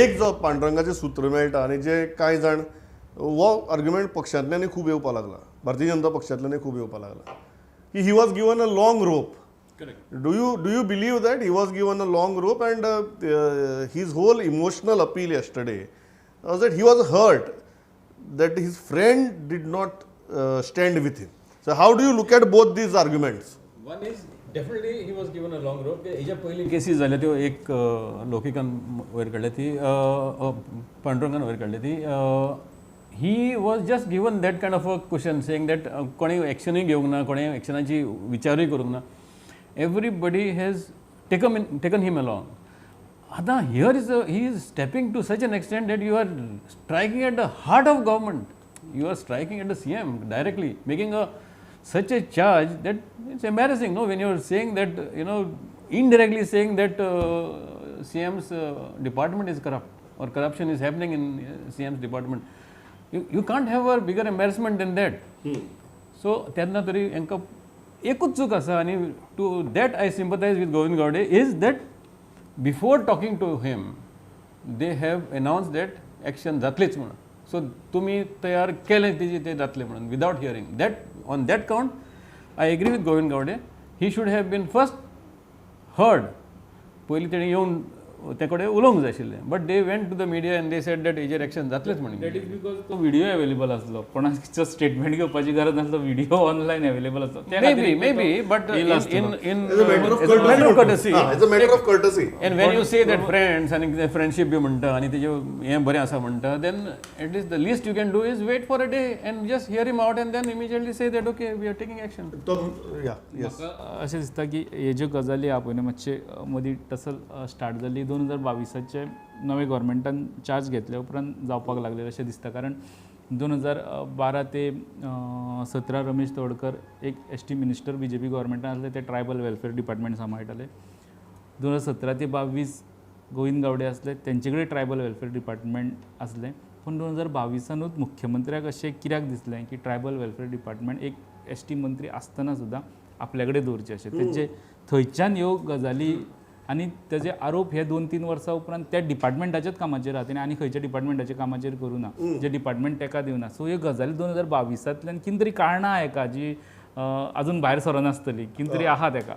एक जो पांडुरंगाचें सूत्र मेळटा आनी जे कांय जाण हो आर्ग्युमेंट पक्षांतल्यानूय खूब येवपा लागला, भारतीय जनता पक्षांतल्यानूय खूब येवपा लागला की he was given a long rope. Do you believe that he was given a long rope and his whole emotional appeal yesterday was that he was hurt that his friend did not stand with him? So how do you look at both these arguments? One is, definitely he was given a long rope. हेच्या पयलीं cases जाल्या त्यो एक लोकिकान वयर काडल्या ती, पांडुरंगान वयर काडल्या ती. He was just given that kind of a question, saying that कोणें एक्शनूय घेवंक ना, कोणें एक्शनाची विचारूय करूंक ना. Everybody has taken him along. आतां here is a he is stepping to such an extent that you are striking at the heart of government. You are striking at the CM directly, making a such a charge that it's embarrassing, no? When you are saying that, indirectly saying that CM's department is corrupt or corruption is happening in CM's department. You can't have a bigger embarrassment than that. So तेन्ना तरी हांकां एकूच चूक आसा आनी to that I sympathize with Govind Gaude, is that before talking to him they have announce that action जातलीच म्हणून. So तुमी तयार केलें तेजी ते जातलें म्हणून without hearing that. On that count I agree with Govind Gaude. He should have been first heard. पयलीं तेणें येवन ते कडेन उलोवंक जाय आशिल्लें, but they went to the media and they said that हेजेर एक्शन जातलेच म्हणून. That is because तो व्हिडिओ अवेलेबल आसलो. कोणाचो स्टेटमेंट घेवपाची गरज नासलो, व्हिडिओ ऑनलायन अवेलेबल आसलो. त्या Maybe, खातीर maybe, but in As a matter of as a matter of courtesy. Ah, as a matter of courtesy. And when you say that friends आनी friendship बी म्हणटा आनी तेजे हें बरें आसा म्हणटा, then at least the least you can do is wait for a day and just hear him out and then immediately say that, okay, we are taking action. तो या येस. म्हाका अशें दिसता की हे ज्यो गजाली आहा पळय न्हू, मातशे मदीं टसल स्टार्ट जाली 2022आचे नवे गव्हर्मेंटान चार्ज घेतले उपरांत जावपाक लागले अशें दिसता. कारण 2012 ते 17 रमेश तवडकर एक एसटी मिनिस्टर बीजेपी गव्हर्मेंटान आसले. ते ट्रायबल वेलफेअर डिपार्टमेंट सांबाळटाले. 2017 ते 22 गोविंद गावडे आसले, तेंचे कडेन ट्रायबल वेलफेअर डिपार्टमेंट आसलें. पूण 2022आनूच मुख्यमंत्र्याक अशें कित्याक दिसलें की ट्रायबल वेलफेअर डिपार्टमेंट एक एसटी मंत्री आसतना सुद्दां आपल्या कडेन दवरचें अशें? तेंचे थंयच्यान ह्यो गजाली आनी तेजे आरोप हे 2-3 वर्सां उपरांत त्या डिपार्टमेंटाच्याच कामाचेर आहा. तेणी आनी खंयच्या डिपार्टमेंटाच्या कामाचेर करूं ना, जे डिपार्टमेंट तेका दिवना. सो ह्यो गजाली 2022आंतल्यान कितें तरी कारणां आहा हेका, जी अजून भायर सरनासतली, कितें तरी आहा तेका.